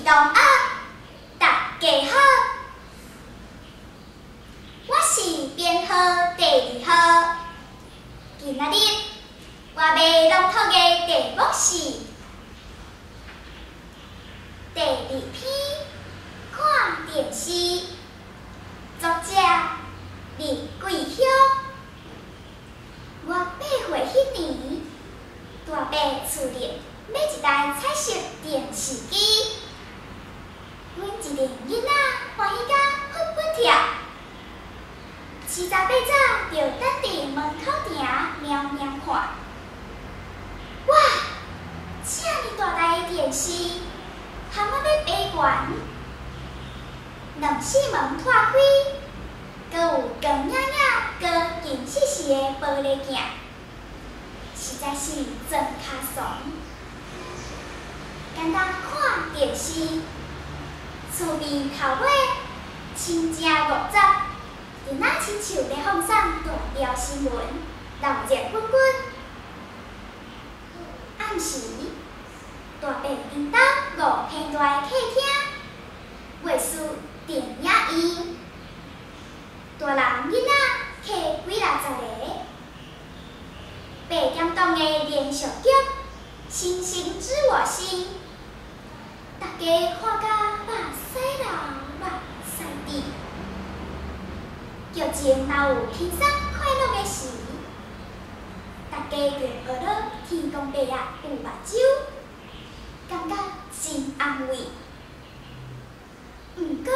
同學，大家好，我是編號第二號。今仔日我欲朗讀的題目是第二篇看電視，作者李桂香。我8歲彼年，大伯厝裡買一台彩色電視機，阮一陣囡仔歡喜甲噗噗跳，七早八早就等佇門口埕瞄瞄看。哇！遮爾大台的電視，含我欲爬懸，兩四門拖開，閣有光影影、閣緊實實的玻璃鏡，實在是裝跤慫。敢若看電視，厝邊頭尾親情五十，就若親像咧放送大條新聞，鬧熱滾滾。暗時，大伯𪜶兜五坪大的客廳，月事電影院，大人囡仔客幾若十个。8點檔的連續劇《星星知我心》，大家看甲目屎流目屎滴。劇情若有輕鬆快樂的時，大家就學咧天公伯仔有目睭，感覺真安慰。毋過，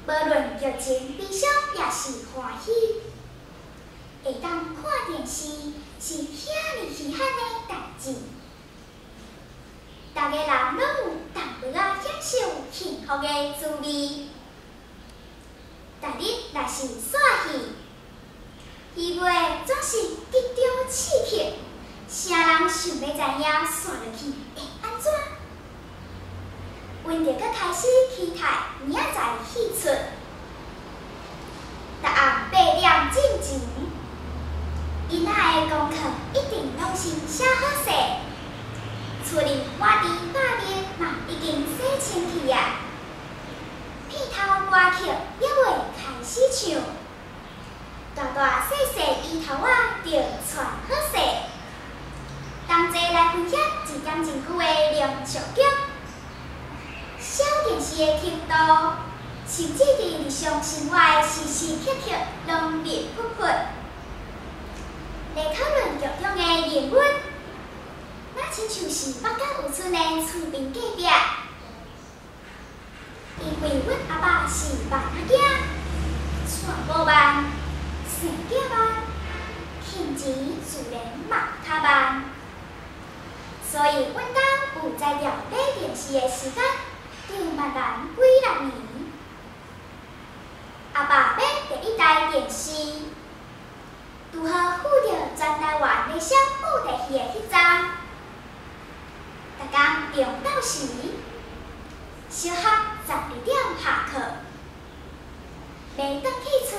無論劇情悲傷抑是歡喜，會當看電視是遐爾稀罕的代誌。逐个人攏有淡薄仔享受幸福的滋味。逐日若是散戲，戲尾總是緊張刺激，啥人想欲知影煞落去會按怎？阮就閣開始期待明仔載戲出。逐暗8點進前，囡仔的功課一定攏先寫好勢，厝裡碗櫥百面嘛已經洗清氣啊。片頭歌曲猶未開始唱，大大細細衣頭仔就穿好勢，同齊來分享一點一久的連續劇。小電視的程度，甚至佇日常生活的時時刻刻攏密噗噗。來討論劇中的人物，若親像是北港有村的厝邊隔壁。因為阮阿爸是萬仔囝，娶某慢，生囝慢，還錢自然嘛較慢，所以阮兜有才調買電視的時間，就慢人幾若年。阿爸買第一台電視，拄好赴著全台灣咧寫布袋戲的彼陣，逐工中晝時，小學12點下課，欲轉去厝，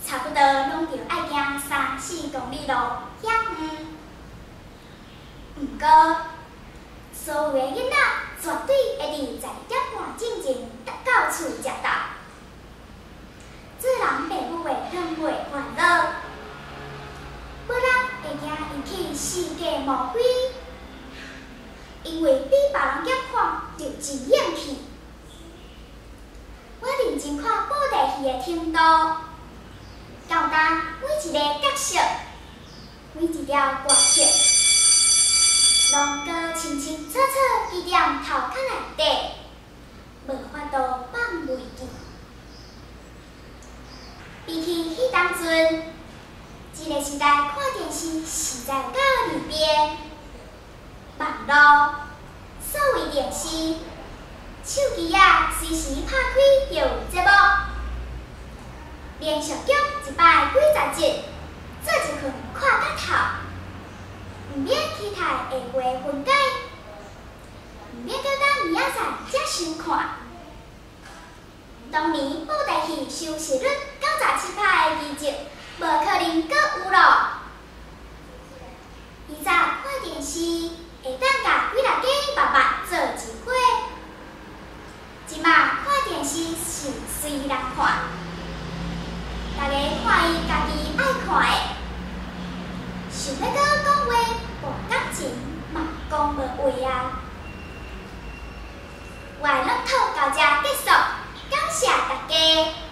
差不多攏著愛行三四公里路遐遠。毋過，所有的囡仔絕對會佇12點半進前到厝食晝。做人爸母的攏袂煩惱，無人會驚引起世界無非，因為比別人減看就真勇氣。我認真看布袋戲的程度，到今每一个角色，每一條歌曲，攏閣清清楚楚記踮頭殼內底，無法度放袂記。比起彼當陣，這个時代看電視實在有夠利便，網路、數位電視、手機仔隨時拍開就有節目，連續劇一擺幾十集，做一困看甲透，毋免期待下回分解，毋免閣等明仔載才收看。當年布袋戲收視率97%的奇蹟，無可能閣有咯。以早看電視會當共幾若家爸爸做一伙，無話啊。我的朗讀到這結束，感謝大家。